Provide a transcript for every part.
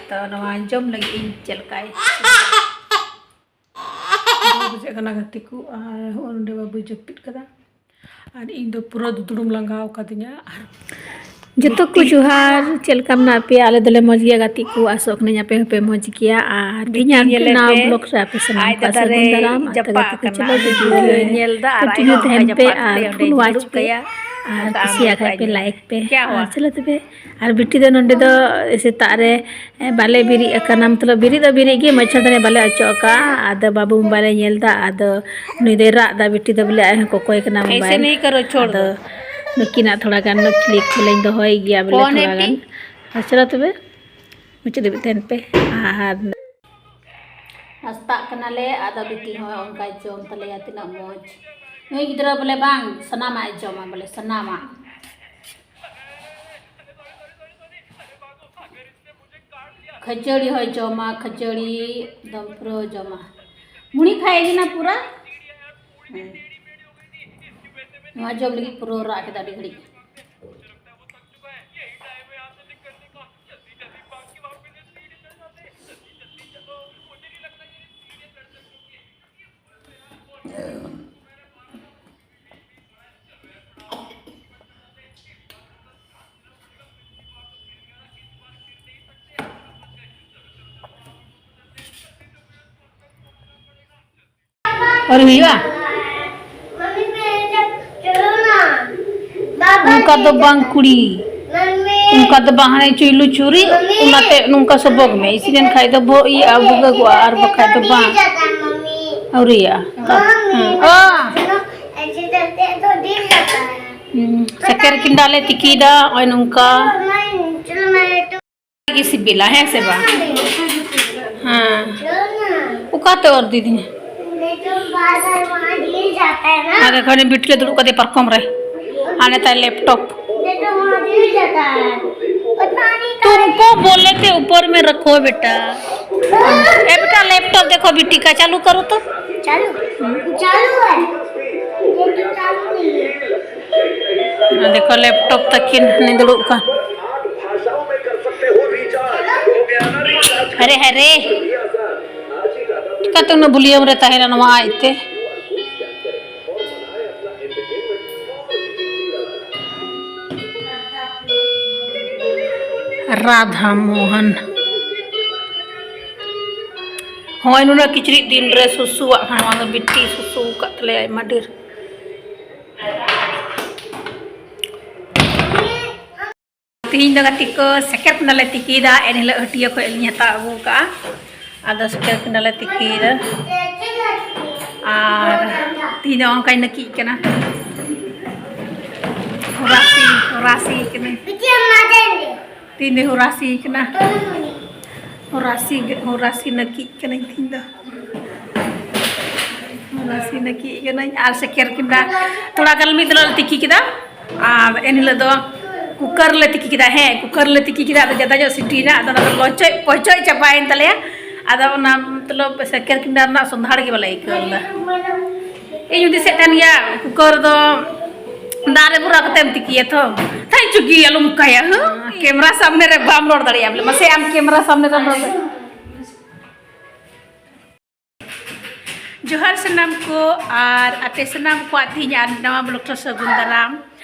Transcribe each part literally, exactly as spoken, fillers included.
ᱛᱚ ᱱᱚᱣᱟ ᱡᱚᱢ ᱞᱟᱹᱜᱤᱫ ᱤᱧ ᱪᱮᱫ ᱞᱮᱠᱟᱭ᱾ ᱵᱟᱡᱮ ᱠᱟᱱᱟ ᱜᱟᱛᱮ ᱠᱚ, ᱟᱨ ᱦᱚᱸᱜᱼᱚ ᱱᱚᱰᱮ ᱵᱟᱵᱩᱭ ᱡᱟᱹᱯᱤᱫ ᱠᱟᱫᱟ᱾ ᱟᱨ ᱤᱧ ᱫᱚ ᱯᱩᱨᱟᱹ ᱫᱩᱫᱲᱩᱢ ᱞᱟᱸᱜᱟᱣ ᱠᱟᱫᱤᱧᱟ᱾ ᱟᱨ ᱡᱚᱛᱚ ᱠᱚ ᱡᱚᱦᱟᱨ, ᱪᱮᱫ ᱞᱮᱠᱟ ᱢᱮᱱᱟᱜ ᱯᱮᱭᱟ? ᱟᱞᱮ ᱫᱚᱞᱮ ᱢᱚᱡᱽ ᱜᱮᱭᱟ ᱜᱟᱛᱮ ᱠᱚ, ᱟᱥᱚᱜ ᱠᱟᱹᱱᱟᱹᱧ ᱟᱯᱮ ᱦᱚᱸᱯᱮ ᱢᱚᱡᱽ ᱜᱮᱭᱟ᱾ ᱟᱨ ᱛᱮᱦᱮᱧᱟᱜ ᱱᱟᱣᱟ ᱵᱞᱚᱜ ᱨᱮ ᱟᱯᱮ ᱥᱟᱱᱟᱢ ᱠᱚ ᱥᱟᱹᱜᱩᱱ ᱫᱟᱨᱟᱢ᱾ ᱟᱨ ᱛᱚᱵᱮ ᱜᱟᱛᱮ ᱠᱚ, ᱪᱚᱞᱚ ᱵᱷᱤᱰᱤᱭᱳ ᱨᱮ ᱠᱚᱱᱴᱤᱱᱤᱭᱩ ᱛᱟᱦᱮᱱ ᱯᱮ ᱟᱨ ᱯᱷᱩᱞ ᱣᱟᱪ ᱯᱮ᱾ ᱟᱨ ᱠᱩᱥᱤᱭᱟᱜ ᱠᱷᱟᱡ ᱯᱮ ᱞᱟᱭᱤᱠ ᱯᱮ᱾ ᱟᱨ ᱪᱚᱞᱚ ᱛᱚᱵᱮ, ᱟᱨ ᱵᱤᱴᱤ ᱫᱚ ᱱᱚᱰᱮ ᱫᱚ ᱥᱮᱛᱟᱜ ᱨᱮ ᱵᱟᱞᱮ ᱵᱮᱨᱮᱫ ᱟᱠᱟᱱᱟ, ᱢᱚᱛᱞᱚᱵ ᱵᱮᱨᱮᱫ ᱫᱚ ᱵᱮᱨᱮᱫ ᱜᱮ, ᱢᱚᱪᱷᱟᱫᱟᱱᱤ ᱵᱟᱞᱮ ᱚᱪᱚᱜ ᱟᱠᱟᱫᱼᱟ᱾ ᱟᱫᱚ ᱵᱟᱹᱵᱩ ᱢᱳᱵᱟᱭᱤᱞᱮ ᱧᱮᱞ ᱮᱫᱟ, ᱟᱫᱚ ᱱᱩᱭ ᱫᱚᱭ ᱨᱟᱜ ᱮᱫᱟ, ᱵᱤᱴᱤ ᱫᱚ ᱵᱚᱞᱮ ᱟᱡ ᱦᱚᱸ ᱠᱚᱠᱚᱭ ᱠᱟᱱᱟ ᱢᱳᱵᱟᱭᱤᱞ᱾ ᱟᱫᱚ ᱱᱩᱠᱤᱱᱟᱜ ᱛᱷᱚᱲᱟ ᱜᱟᱱ ᱠᱞᱤᱯ ᱵᱚᱞᱮᱧ ᱫᱚᱦᱚᱭ ᱜᱮᱭᱟ ᱵᱚᱞᱮ ᱛᱷᱚᱲᱟ ᱜᱟᱱ᱾ ᱟᱨ ᱪᱚᱞᱚ ᱛᱚᱵᱮ ᱢᱩᱪᱟᱹᱫ ᱫᱷᱟᱹᱵᱤᱡ ᱛᱟᱦᱮᱱ ᱯᱮ᱾ ᱟᱨ ᱱᱟᱥᱛᱟᱜ ᱠᱟᱱᱟᱞᱮ, ᱟᱫᱚ ᱵᱤᱴᱤ ᱦᱚᱸ ᱚᱱᱠᱟᱭ ᱡᱚᱢ ᱛᱟᱞᱮᱭᱟ, ᱛᱤᱱᱟᱹᱜ ᱢᱚᱡᱽ᱾ ᱱᱩᱭ ᱜᱤᱫᱽᱨᱟᱹ ᱵᱚᱞᱮ ᱵᱟᱝ, ᱥᱟᱱᱟᱢᱟᱜ ᱮ ᱡᱚᱢᱟ ᱵᱚᱞᱮ, ᱥᱟᱱᱟᱢᱟᱜ᱾ ᱠᱷᱟᱹᱡᱟᱹᱲᱤ ᱦᱚᱸᱭ ᱡᱚᱢᱟ, ᱠᱷᱟᱹᱡᱟᱹᱲᱤ ᱮᱠᱫᱚᱢ ᱯᱩᱨᱟᱹ ᱡᱚᱢᱟ᱾ ᱢᱩᱲᱤ ᱠᱷᱟᱭ ᱜᱮ ᱱᱟ ᱯᱩᱨᱟᱹ᱾ ᱦᱮᱸ᱾ ᱱᱚᱣᱟ ᱡᱚᱢ ᱞᱟᱹᱜᱤᱫ ᱯᱩᱨᱟᱹ ᱨᱟᱜ ᱠᱮᱫᱟ ᱟᱹᱰᱤ ᱜᱷᱟᱹᱲᱤᱡ᱾ ᱟᱹᱣᱨᱤ ᱦᱩᱭᱩᱜᱼᱟ? ᱚᱱᱠᱟ ᱫᱚ ᱵᱟᱝ ᱠᱩᱲᱤ, ᱚᱱᱠᱟ ᱫᱚ ᱵᱟᱝ, ᱦᱟᱱᱮ ᱪᱩᱭᱞᱩ ᱪᱩᱨᱤ, ᱚᱱᱟᱛᱮ ᱱᱚᱝᱠᱟ ᱥᱚᱵᱚᱜ ᱢᱮ᱾ ᱤᱥᱤᱱᱮᱱ ᱠᱷᱟᱡ ᱫᱚ ᱵᱚ-, ᱤᱭᱟᱹᱜᱼᱟ, ᱵᱷᱩᱜᱟᱹᱜᱚᱜᱼᱟ, ᱟᱨ ᱵᱟᱠᱷᱟᱡ ᱫᱚ ᱵᱟᱝ᱾ ᱟᱹᱣᱨᱤᱭᱟᱜᱼᱟ᱾ ᱦᱮᱸ᱾ ᱚ᱾ ᱦᱩᱸ, ᱥᱮᱠᱮᱨ ᱠᱤᱱᱰᱟ ᱞᱮ ᱛᱤᱠᱤᱭᱮᱫᱟ, ᱱᱚᱜᱼᱚᱭ ᱱᱚᱝᱠᱟ᱾ ᱜᱮ ᱥᱤᱵᱤᱞᱟ, ᱦᱮᱸ ᱥᱮ ᱵᱟᱝ? ᱦᱮᱸ᱾ ᱚᱠᱟᱛᱮ ᱚᱨ ᱤᱫᱤᱧᱟ? ᱟᱨ ᱮᱠᱷᱚᱱ ᱵᱤᱴᱤ ᱞᱮ ᱫᱩᱲᱩᱵ ᱠᱟᱫᱮᱭᱟ ᱯᱟᱨᱠᱚᱢ ᱨᱮ᱾ ᱟᱨ ᱱᱮᱛᱟᱨ ᱞᱮᱯᱴᱚᱯ᱾ तुमको बोले थे ऊपर में रखो बेटा। ए बेटा, लैपटॉप देखो बिट्टी का, चालू करो तो। चालू? चालू है। ये तो चालू नहीं है। देखो, लैपटॉप ᱛᱟᱹᱠᱤᱱ ᱦᱟᱱᱮ ᱫᱩᱲᱩᱵ ᱠᱟᱱ᱾ ᱦᱟᱭᱨᱮ, ᱦᱟᱭᱨᱮ᱾ ᱪᱤᱠᱟᱹᱛᱮ ᱩᱱᱟᱹᱜ ᱵᱷᱚᱞᱤᱭᱟᱢ ᱨᱮ ᱛᱟᱦᱮᱱᱟ ᱱᱚᱣᱟ ᱟᱡᱛᱮ? ᱨᱟᱫᱷᱟ ᱢᱳᱦᱚᱱ᱾ ᱦᱳᱭ, ᱱᱩᱱᱟᱹᱜ ᱠᱤᱪᱨᱤᱡ ᱫᱤᱱ ᱨᱮ ᱥᱩᱥᱩᱣᱟᱜ ᱠᱷᱟᱱ, ᱱᱚᱣᱟ ᱫᱚ ᱵᱤᱴᱤ ᱥᱩᱥᱩ ᱟᱠᱟᱫ ᱛᱟᱞᱮᱭᱟ ᱟᱭᱢᱟ ᱰᱷᱮᱨ᱾ ᱛᱤᱦᱤᱧ ᱫᱚ ᱜᱟᱛᱮ ᱠᱚ ᱥᱮᱠᱮᱨ ᱠᱚᱸᱰᱟ ᱞᱮ ᱛᱤᱠᱤᱭᱮᱫᱟ᱾ ᱮᱱ ᱦᱤᱞᱳᱜ ᱦᱟᱹᱴᱤᱭᱟᱹ ᱠᱷᱚᱱ ᱞᱤᱧ ᱦᱟᱛᱟᱣ ᱟᱹᱜᱩ ᱠᱟᱜᱼᱟ᱾ ᱟᱫᱚ ᱥᱮᱠᱮᱨ ᱠᱚᱸᱰᱟ ᱞᱮ ᱛᱤᱠᱤᱭᱮᱫᱟ᱾ ᱟᱨ ᱛᱤᱦᱤᱧ ᱫᱚ ᱚᱱᱠᱟᱧ ᱱᱟᱹᱠᱤᱡ ᱠᱟᱱᱟ᱾ ᱦᱚᱨᱟᱥᱤ, ᱦᱚᱨᱟᱥᱤ ᱠᱟᱹᱱᱟᱹᱧ᱾ ᱛᱤᱦᱤᱧ ᱫᱚ ᱦᱚᱨᱟᱥᱤ ᱠᱟᱱᱟ᱾ ᱦᱚᱨᱟᱥᱤ, ᱦᱚᱨᱟᱥᱤ ᱱᱟᱹᱠᱤᱡ ᱠᱟᱹᱱᱟᱹᱧ ᱛᱤᱦᱤᱧ ᱫᱚ᱾ ᱦᱚᱨᱟᱥᱤ ᱱᱟᱹᱠᱤᱡ ᱠᱟᱹᱱᱟᱹᱧ᱾ ᱟᱨ ᱥᱮᱠᱮᱨ ᱠᱚᱸᱰᱟ ᱛᱷᱚᱲᱟ ᱜᱟᱱ ᱢᱤᱫ ᱫᱚᱞᱟ ᱞᱮ ᱛᱤᱠᱤ ᱠᱮᱫᱟ᱾ ᱟᱨ ᱮᱱ ᱦᱤᱞᱳᱜ ᱫᱚ ᱠᱩᱠᱟᱨ ᱨᱮᱞᱮ ᱛᱤᱠᱤ ᱠᱮᱫᱟ᱾ ᱦᱮᱸ, ᱠᱩᱠᱟᱨ ᱨᱮᱞᱮ ᱛᱤᱠᱤ ᱠᱮᱫᱟ᱾ ᱟᱫᱚ ᱡᱟᱫᱟ ᱧᱚᱜ ᱥᱤᱴᱤᱭᱮᱱᱟ᱾ ᱟᱫᱚ ᱚᱱᱟ ᱫᱚ ᱞᱚᱪᱚᱡ ᱯᱚᱪᱚᱡ ᱪᱟᱵᱟᱭᱮᱱ ᱛᱟᱞᱮᱭᱟ᱾ ᱟᱫᱚ ᱚᱱᱟ ᱢᱚᱛᱞᱚᱵ ᱥᱮᱠᱮᱨ ᱠᱚᱸᱰᱟ ᱨᱮᱱᱟᱜ ᱥᱚᱸᱫᱷᱟᱲ ᱜᱮ ᱵᱟᱞᱮ ᱟᱹᱭᱠᱟᱹᱣ ᱞᱮᱫᱟ᱾ ᱤᱧ ᱦᱩᱫᱤᱥᱮᱫ ᱛᱟᱦᱮᱱ ᱜᱮᱭᱟ, ᱠᱩᱠᱟᱨ ᱨᱮᱫᱚ ᱫᱟᱜ ᱨᱮ ᱵᱷᱚᱨᱟᱣ ᱠᱟᱛᱮᱢ ᱛᱤᱠᱤᱭᱟ ᱛᱚ᱾ ᱛᱷᱟᱭ ᱪᱩᱜᱤ, ᱟᱞᱚᱢ ᱚᱱᱠᱟᱭᱟ, ᱦᱮᱸ? ᱠᱮᱢᱨᱟ ᱥᱟᱢᱱᱮ ᱨᱮ ᱵᱟᱢ ᱨᱚᱲ ᱫᱟᱲᱮᱭᱟᱜᱼᱟ ᱵᱚᱞᱮ᱾ ᱢᱟᱥᱮ ᱟᱢ ᱠᱮᱢᱨᱟ ᱥᱟᱢᱱᱮ ᱨᱮᱢ ᱨᱚᱲ ᱫᱟᱲᱮᱭᱟᱜᱼᱟ? ᱡᱚᱦᱟᱨ ᱥᱟᱱᱟᱢ ᱠᱚ, ᱟᱨ ᱟᱯᱮ ᱥᱟᱱᱟᱢ ᱠᱚᱣᱟᱜ ᱛᱮᱦᱮᱧ ᱟᱨ ᱱᱟᱣᱟ vlog ᱨᱮ ᱥᱟᱹᱜᱩᱱ ᱫᱟᱨᱟᱢ᱾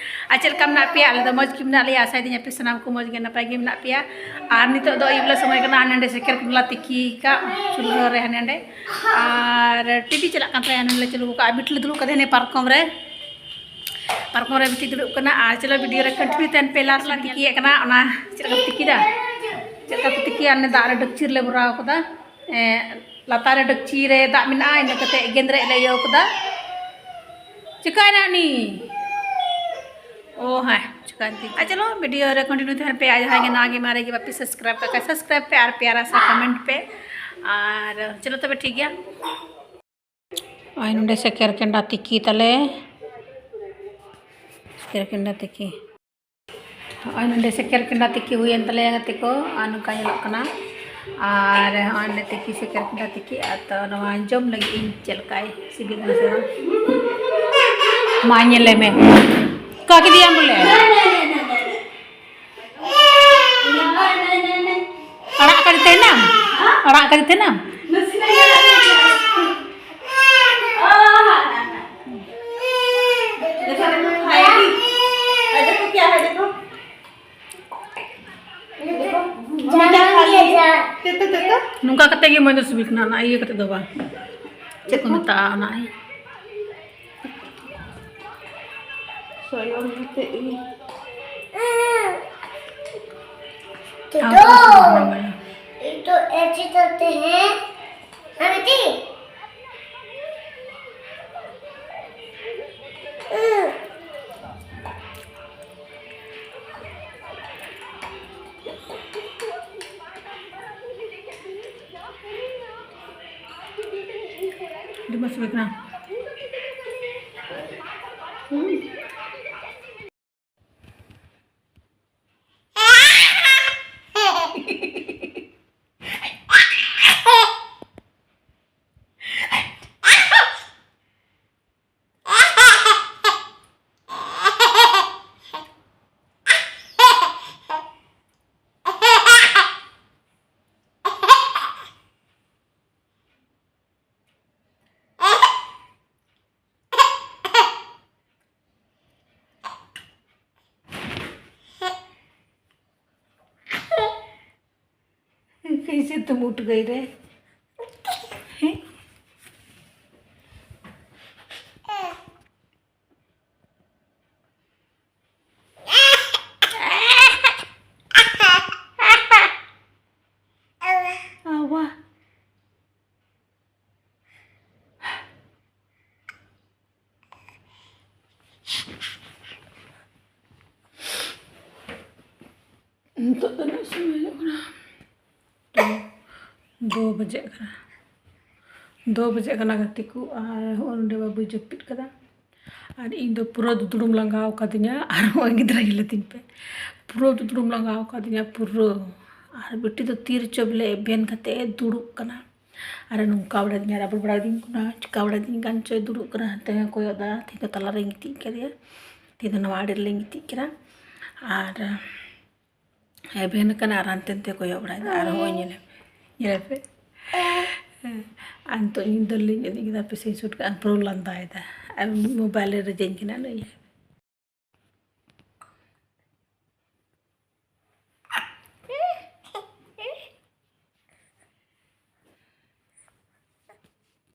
ᱟᱨ ᱪᱮᱫ ᱞᱮᱠᱟ ᱢᱮᱱᱟᱜ ᱯᱮᱭᱟ? ᱟᱞᱮ ᱫᱚ ᱢᱚᱡᱽ ᱜᱮ ᱢᱮᱱᱟᱜ ᱞᱮᱭᱟ᱾ ᱟᱥᱟᱭᱫᱟᱹᱧ ᱟᱯᱮ ᱥᱟᱱᱟᱢ ᱠᱚ ᱢᱚᱡᱽ ᱜᱮ ᱱᱟᱯᱟᱭ ᱜᱮ ᱢᱮᱱᱟᱜ ᱯᱮᱭᱟ᱾ ᱟᱨ ᱱᱤᱛᱚᱜ ᱫᱚ ᱟᱹᱭᱩᱵ ᱞᱮ ᱥᱚᱢᱚᱭ ᱠᱟᱱᱟ, ᱦᱟᱸᱰᱮ ᱱᱟᱰᱮ ᱥᱮᱠᱮᱨ ᱠᱚᱸᱰᱟ ᱞᱮ ᱛᱤᱠᱤ ᱠᱟᱜ ᱪᱩᱞᱦᱟᱹ ᱨᱮ, ᱦᱟᱸᱰᱮ ᱱᱟᱰᱮ᱾ ᱟᱨ ᱴᱤᱵᱷᱤ ᱪᱟᱞᱟᱜ ᱠᱟᱱ ᱛᱟᱞᱮᱭᱟ, ᱦᱟᱸᱰᱮ ᱞᱮ ᱪᱟᱹᱞᱩ ᱠᱟᱜᱼᱟ᱾ ᱵᱤᱴᱤ ᱞᱮ ᱫᱩᱲᱩᱵ ᱠᱟᱫᱮᱭᱟ ᱦᱟᱱᱮ ᱯᱟᱨᱠᱚᱢ ᱨᱮ, ᱯᱟᱨᱠᱚᱢ ᱨᱮ ᱵᱤᱴᱤ ᱫᱩᱲᱩᱵ ᱠᱟᱱᱟ᱾ ᱟᱨ ᱪᱚᱞᱚ, video ᱨᱮ continue ᱛᱟᱦᱮᱱ ᱯᱮ᱾ ᱞᱟᱥ ᱞᱮ ᱛᱤᱠᱤᱭᱮᱫ ᱠᱟᱱᱟ, ᱚᱱᱟ ᱪᱮᱫ ᱞᱮᱠᱟ ᱠᱚ ᱛᱤᱠᱤᱭᱟ, ᱪᱮᱫ ᱞᱮᱠᱟ ᱠᱚ ᱛᱤᱠᱤᱭᱟ, ᱚᱱᱮ ᱫᱟᱜ ᱨᱮ ᱰᱮᱠᱪᱤ ᱨᱮᱞᱮ ᱵᱷᱚᱨᱟᱣ ᱠᱟᱫᱟ᱾ ᱮᱸ, ᱞᱟᱛᱟᱨ ᱨᱮ ᱰᱮᱠᱪᱤ ᱨᱮ ᱫᱟᱜ ᱢᱮᱱᱟᱜᱼᱟ, ᱤᱱᱟᱹ ᱠᱟᱛᱮ ᱜᱮᱸᱫᱽᱨᱮᱡ ᱞᱮ ᱤᱭᱟᱹᱣ ᱠᱟᱫᱟ᱾ ᱪᱤᱠᱟᱹᱭᱮᱱᱟ ᱩᱱᱤ? ᱳ ᱦᱮᱸ, ᱪᱤᱠᱟᱹᱭᱮᱱ ᱛᱤᱧ᱾ ᱟᱨ ᱪᱚᱞᱚ, video ᱨᱮ continue ᱛᱟᱦᱮᱱ ᱯᱮ᱾ ᱟᱨ ᱡᱟᱦᱟᱸᱭ ᱜᱮ ᱱᱟᱣᱟ ᱜᱮ ᱢᱟᱨᱮ ᱜᱮ ᱵᱟᱯᱮ subscribe ᱠᱟᱜ ᱠᱷᱟᱡ, subscribe ᱯᱮ ᱟᱨ ᱯᱮᱭᱟᱨᱟ ᱥᱟ comment ᱯᱮ᱾ ᱟᱨ ᱪᱚᱞᱚ ᱛᱚᱵᱮ, ᱴᱷᱤᱠ ᱜᱮᱭᱟ᱾ ᱱᱚᱜᱼᱚᱭ ᱱᱚᱰᱮ ᱥᱮᱠᱮᱨ ᱠᱮᱸᱰᱟ ᱛᱤᱠᱤ ᱛᱟᱞᱮ, ᱥᱮᱠᱮᱨ ᱠᱮᱸᱰᱟ ᱛᱤᱠᱤ᱾ ᱱᱚᱜᱼᱚᱭ ᱱᱚᱰᱮ ᱥᱮᱠᱮᱨ ᱠᱮᱸᱰᱟ ᱛᱤᱠᱤ ᱦᱩᱭᱮᱱ ᱛᱟᱞᱮᱭᱟ ᱜᱟᱛᱮ ᱠᱚ, ᱟᱨ ᱱᱚᱝᱠᱟ ᱧᱮᱞᱚᱜ ᱠᱟᱱᱟ᱾ ᱟᱨ ᱱᱚᱜᱼᱚᱭ ᱱᱚᱰᱮ ᱛᱤᱠᱤ, ᱥᱮᱠᱮᱨ ᱠᱮᱸᱰᱟ ᱛᱤᱠᱤ, ᱟᱨ ᱛᱚ ᱱᱚᱣᱟ ᱡᱚᱢ ᱞᱟᱹᱜᱤᱫ ᱤᱧ ᱪᱮᱫ ᱞᱮᱠᱟᱭ ᱥᱤᱵᱤᱞ ᱠᱟᱱᱟ ᱥᱮ ᱵᱟᱝ᱾ ᱢᱟ ᱧᱮᱞᱮ ᱢᱮ, ᱚᱠᱟ ᱠᱮᱫᱮᱭᱟᱢ ᱵᱚᱞᱮ? ᱟᱲᱟᱜ ᱠᱟᱫᱮ ᱛᱟᱦᱮᱱᱟᱢ? ᱟᱲᱟᱜ ᱠᱟᱫᱮ ᱛᱟᱦᱮᱱᱟᱢ? ᱱᱚᱝᱠᱟ ᱠᱟᱛᱮ ᱜᱮ ᱢᱚᱡᱽ ᱫᱚ ᱥᱤᱵᱤᱞ ᱠᱟᱱᱟ, ᱚᱱᱟ ᱤᱭᱟᱹ ᱠᱟᱛᱮ ᱫᱚ ᱵᱟᱝ᱾ ᱪᱮᱫ ᱠᱚ ᱢᱮᱛᱟᱜᱼᱟ ᱚᱱᱟ ᱤᱭᱟᱹ? ᱥᱚᱭᱚᱢ ᱠᱟᱛᱮ ᱜᱮ᱾ ᱪᱮᱫ ᱟᱨ ᱫᱚ? ᱚᱠᱟ ᱥᱚᱢᱚᱭ ᱦᱚᱸ ᱵᱟᱝ᱾ ये तो ऐसे करते हैं। हाँ बेटी। ᱟᱹᱰᱤ ᱢᱚᱡᱽ ᱥᱤᱵᱤᱞ ᱠᱟᱱᱟ᱾ कैसे तुम उठ गए रे? हैं? आवा। ᱱᱤᱛᱚᱜ ᱫᱚ ᱛᱤᱱᱟᱹᱜ ᱥᱚᱢᱚᱭ ᱦᱩᱭᱩᱜ ᱠᱟᱱᱟ? ᱫᱩ ᱵᱟᱡᱟᱜ ᱠᱟᱱᱟ, ᱫᱩ ᱵᱟᱡᱟᱜ ᱠᱟᱱᱟ ᱜᱟᱛᱮ ᱠᱚ᱾ ᱟᱨ ᱦᱚᱸᱜᱼᱚᱭ ᱱᱚᱰᱮ ᱵᱟᱹᱵᱩᱭ ᱡᱟᱹᱯᱤᱫ ᱠᱟᱫᱟ᱾ ᱟᱨ ᱤᱧ ᱫᱚ ᱯᱩᱨᱟᱹ ᱫᱩᱫᱲᱩᱢ ᱞᱟᱸᱜᱟᱣ ᱠᱟᱫᱤᱧᱟ᱾ ᱟᱨ ᱦᱚᱸᱜᱼᱚᱭ ᱜᱤᱫᱽᱨᱟᱹ ᱧᱮᱞ ᱞᱮᱛᱤᱧ ᱯᱮ, ᱯᱩᱨᱟᱹ ᱫᱩᱫᱲᱩᱢ ᱞᱟᱸᱜᱟᱣ ᱠᱟᱫᱤᱧᱟ ᱯᱩᱨᱟᱹ᱾ ᱟᱨ ᱵᱤᱴᱤ ᱫᱚ ᱛᱤ ᱨᱮᱪᱚ ᱵᱚᱞᱮ ᱮᱵᱷᱮᱱ ᱠᱟᱛᱮ ᱮ ᱫᱩᱲᱩᱵ ᱠᱟᱱᱟ᱾ ᱟᱨ ᱱᱚᱝᱠᱟ ᱵᱟᱲᱟ ᱫᱤᱧᱟ, ᱨᱟᱵᱚᱲ ᱵᱟᱲᱟ ᱫᱤᱧ ᱠᱟᱱᱟ, ᱪᱤᱠᱟ ᱵᱟᱲᱟ ᱫᱤᱧ ᱠᱟᱱ ᱪᱚᱭ, ᱫᱩᱲᱩᱵ ᱠᱟᱱᱟ, ᱦᱟᱱᱛᱮ ᱦᱚᱸ ᱠᱚᱭᱚᱜ ᱫᱟ᱾ ᱛᱤᱦᱤᱧ ᱫᱚ ᱛᱟᱞᱟ ᱨᱮᱧ ᱜᱤᱛᱤᱡ ᱠᱟᱫᱮᱭᱟ, ᱛᱤᱦᱤᱧ ᱫᱚ ᱱᱚᱣᱟ ᱟᱲᱮ ᱨᱮᱞᱮᱧ ᱜᱤᱛᱤᱡ ᱠᱟᱱᱟ᱾ ᱟᱨ ᱮᱵᱷᱮᱱ ᱠᱟᱱᱟ ᱟᱨ ᱦᱟᱱᱛᱮ ᱱᱟᱛᱮ ᱠᱚᱭᱚᱜ ᱵᱟᱲᱟᱭᱮᱫᱟ᱾ ᱟᱨ ᱦᱚᱸᱜᱼᱚᱭ ᱧᱮᱞᱮ ᱯᱮ, ᱧᱮᱞ ᱯᱮ᱾ ᱟᱨ ᱱᱤᱛᱚᱜ ᱤᱧ ᱫᱚ ᱞᱤᱧ ᱮᱱᱮᱡ ᱠᱮᱫᱟ, ᱯᱮᱥᱮᱧ ᱥᱩᱴ ᱠᱟᱜᱼᱟ, ᱯᱩᱨᱟᱹ ᱞᱟᱸᱫᱟᱭᱮᱫᱟ᱾ ᱟᱨ ᱢᱳᱵᱟᱭᱤᱞ ᱨᱮ ᱨᱮᱡᱮᱧ ᱠᱟᱱᱟ ᱱᱩᱭ᱾